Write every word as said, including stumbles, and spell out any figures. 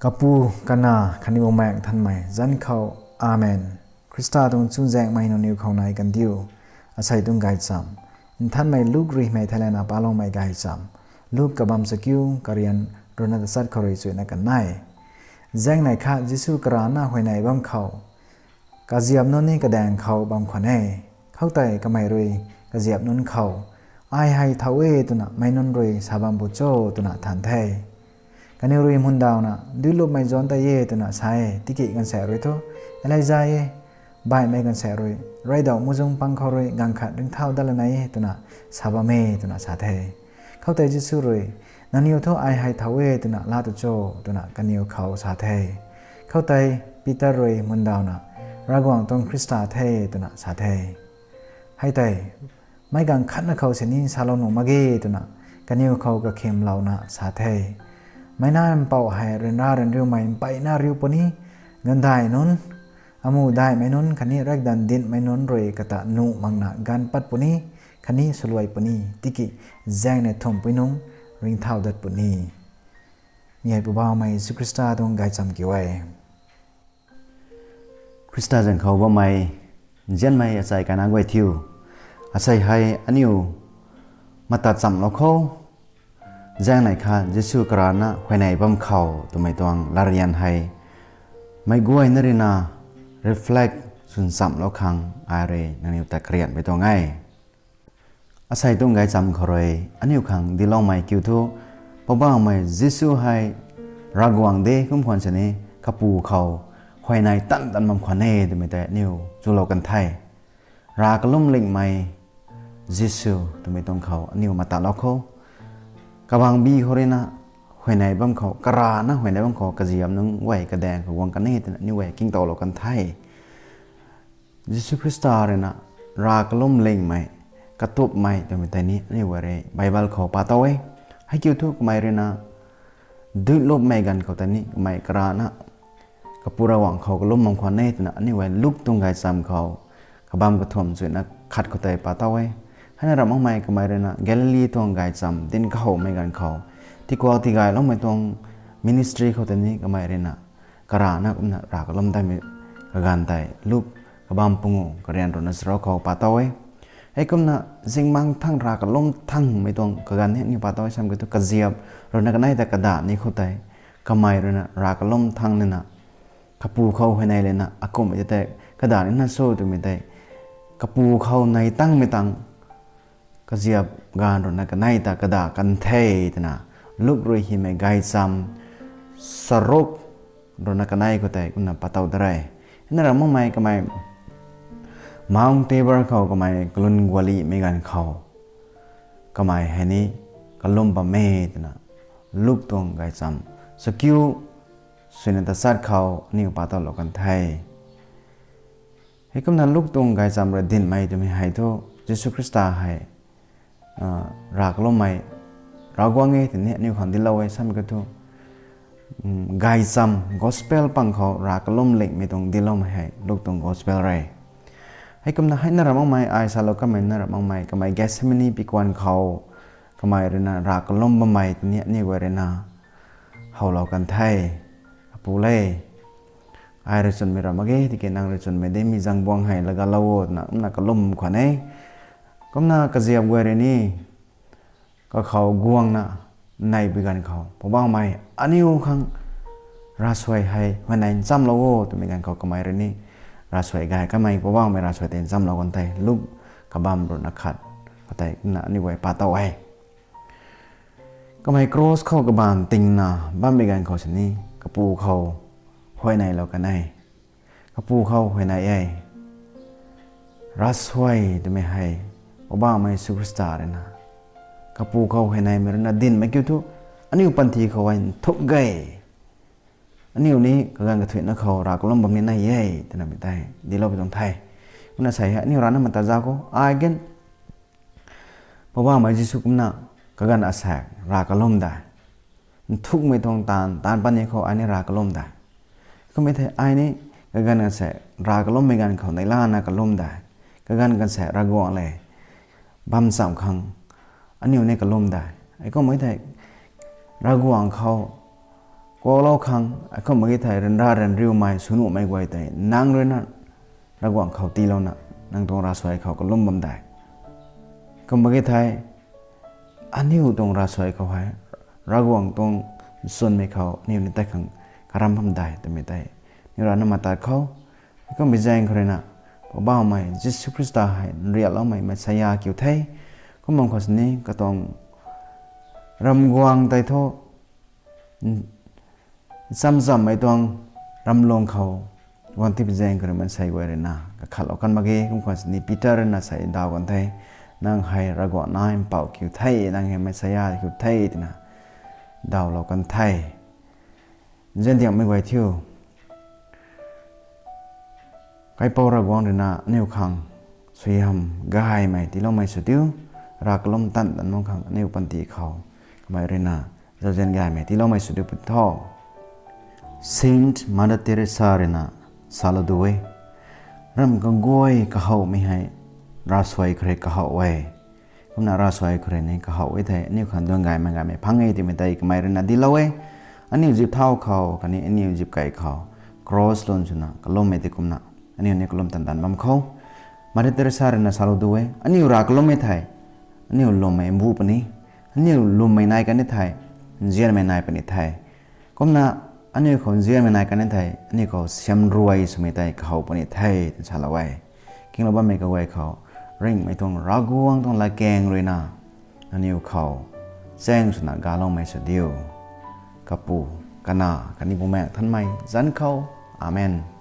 Kapu, Kanac khatni Bumaengh Nthanmei zanc khou. Amen. Khrista tuang chuzaenghmei nangniw khou nai kandiu. Asei tuang gaychamv Nthanmei Luk rui hymei theilayna paloumei gaychamv. Luk kabamv chakiu, karian ruhna tachat khou rui chuina kanei. Zaengnei khat Jisu karana huayney bam khou kaziap nunc ni kadaeng khou bam khwan e. Khoutei kamei rui kaziap nunc khou, "Ai hei thow e," twna meic nunc rui sa bam bo cho? twna than the. Kaniw rui mundawna, "Duilupmei John tei e," twna sa e. Tiki gaanvsaekc rui thu, "Elija e," baihmei gaanvsaekc rui, "Reydau muhzwng pang khou rui ganv khat ringcthau dat lana e," twna sa bam e twna sa the. Khoutei Jisu rui, "Nangniw thu ai hei thow e twna laa tu cho?" twna kaniw khou sa the. Khoutei Peter rui mundawna, "Ravguangc tuang Khrista the," twna sa the. Hei tei, "Meic ganv khatna khou sini salou nuh mak ge," twna kaniw khou kakhimlouna sa the. Meic Nac Mpouh hei ryanra ryanriumei mpeyna riu puni, gaanvdaih nunc, amuh daihmei nunc khatni riakdanv dinhmei nunc rui kata nuh makna ganv pat puni, khatni saluai puni, tiki zaengnei thumhpui nungc ringcthau dat puni. Mi hei Poubauhmei Jisu Khrista tuang gaychamv kiu e. Khrista zanc khou bammei nzianmei achai kaina guay thiu, asei hei aniu matat chamlou khou, zaengnei khat Jisu karana huayney bam khou twmei tuang latryan hei meic guayna ruina reflect swn chamlou khang ai rui nangniw ta karianmei tuang e. Asei tuang gaychamv khou rui aniu khang diloumei kiu thu, Poubauhmei Jisu hei Ravguangc de kum khwan sini, Kapu khou huayney tan tan bam khwan e twmei tei aniu chulou kan the. Rav kalum lingmei Jisu twmei tuang khou aniu matatlou khou, kabangbi khou ruina huayney bam khou, karana huayney bam khou kaziap nunc guay kadaeng khou guang kan e twna aniu guay kingtowlou kan the. Jisu Khrista ruina rav kalum lingmei, katupmei twmei tei ni aniu guay rui Bible khou pa tow e. Hei kiu thu kamei ruina duilupmei ganv khou tei ni kamei karana Kapu Ravguangc khou kalum bam khwan e twna aniu guay Luk tuang gaychamv khou kabamv kathumh chuina khat khou tei pa tow e. Heina ramh makmei kamei ruina Galili tuang gaychamv dinc kahowmei ganv khou, tikuak tigayloumei tuang ministry khou tei ni kamei ruina karana kumna rav kalum daimei kaganv tei Luk kabamv panguh karian ruhna charuk khou pa tow e. Heikumna zingbangc thangc rav kalum thangmei tuang kaganv ni aniu pa tow e. Sam kiu thu kaziap ruhna kanei ta kadah ni khou tei kamei ruina rav kalum thangc nina Kapu khou huayney lana akumhmei tei kadah nina sw twmei tei Kapu khou nai tangmei tang kaziap ganv ruhna kanei ta kadah kan the twna Luk rui hymei gaychamv charuk ruhna kanei khou tei kumna pa tow da re. Heina ramh makmei kamei Mount Tabor khou kamei kalun gualihmei ganv khou kamei hei ni kalum bam e twna Luk tuang gaychamv chakiu, suina tachat khou aniu pa towlou kan the. Heikumna Luk tuang gaychamv rui dinhmei twmei hei thu Jisu Khrista hei rav kalummei Ravguangc e twni aniu khang dinclou e. Sam kiu thu gaychamv gospel pang khou rav kalum lingmei tuang dincloumei hei Luk tuang gospel re. Heikumna heina ramh makmei, ai salou kamei na ramh makmei kamei Gethsemane pikuan khou kamei ruina rav kalum bammei twni aniu guay ruina howlou kan the. Apu le, ai rui chwnmei ramh mak ge, tiki nang rui chwnmei de, mi zaengbuang hei lagatlou o twna kumna kalum khwan e. Kumna kaziap guay rui ni kakhou guangna neipui ganv khou Poubauhmei aniu khang ravsuai hei huayney nchamlou o twmei ganv khou kamei rui ni ravsuai gay kamei Poubauhmei ravsuai tei nchamlou kan the. Luk kabamv ruhna khat khoutei kumna aniu guay pa tow e. Kamei cross khou kabaanv tingna bammei ganv khou sini Kapu khou huayneylou kan e. Kapu khou huayney e. Ravsuai twmei hei Poubauhmei Jisu Khrista ruina Kapu khou huayneymei ruina dinhmei kiu thu aniu panty khou hei nthuk ge. Aniu ni kaganv kathuicna khou rav kalum bam ni nai e twna mi tei dincloupui tuang the. Kumna sei hei aniu rana mata zauc khou ai gan Poubauhmei Jisu kumna kaganv asaekc rav kalum de. Nthukmei tuang taanv taanv patni khou ai ni rav kalum de. Kummei thei ai ni kaganv asaekc rav kalummei ganv khou neihlana kalum de. Kaganv asaekc Ravguangc le bam cham khang aniu ni kalum de. Kummei thei Ravguangc khou Kuaklou khang, akumhmei ki thei ryanra ryanriumei swnuhmei guay tei nang ruina Ravguangc khou tiilouna, nang tuang ravsuai khou kalum bam de. Kumhmei ki thei, aniu tuang ravsuai khou hei, Ravguangc tuang nchunmei khou aniu ni tei khang karam bam de twmei tei, aniu rana matat khou, akumhmei zaeng khou ruina, Poubauhmei Jisu Khrista hei nriakloumei Messiah kiu the. Kum bam khou sini katuang ramguang tei thu, nchamzammei tuang ramlung khou guang tipui zaeng khou rui maansei guay ruina kakhatlou kan mak ge. Kum khwan sini Peter ruina sei daw kan the, nang hei Ravguangc Nac Mpouh kiu the, nang hei Messiah kiu the twna dawlou kan the. Nzian diangmei guay thiu, Kaipouc Ravguangc ruina aniu khang suaihiam gaymei tiiloumei sw diu, rav kalum tan tan bam khang aniu panty khou kamei ruina zauzian gaymei tiiloumei sw diu puni tho. Saint Mother Teresa ruina salou du e, ramv kaguay kahowmei hei ravsuai khou rui kahow e. Kumna ravsuai khou rui ni kahow e thei aniu khang duang gaymei gaymei phang e twmei tei kamei ruina dinclou e. Aniu zip thau khou khatni aniu zip kai khou cross lun swna kalummei tei kumna aniu ni kalum tan tan bam khou, Mother Teresa ruina salou du e, aniu rav kalummei thei aniu lwmmei mbu puni, aniu lwmmei nai kan e thei, nzianmei nai puni the. Kumna aniu khou nzianmei nai kan e thei aniu khou siamruai swmei tei kahow puni the twna salou e. Kinglou bammei kaguay khou, ringhmei tuang Ravguangc tuang latkaeng ruina aniu khou chaeng swna galoumei sw diu. Kapu, Kanac khatni Bumaengh Nthanmei zanc khou. Amen.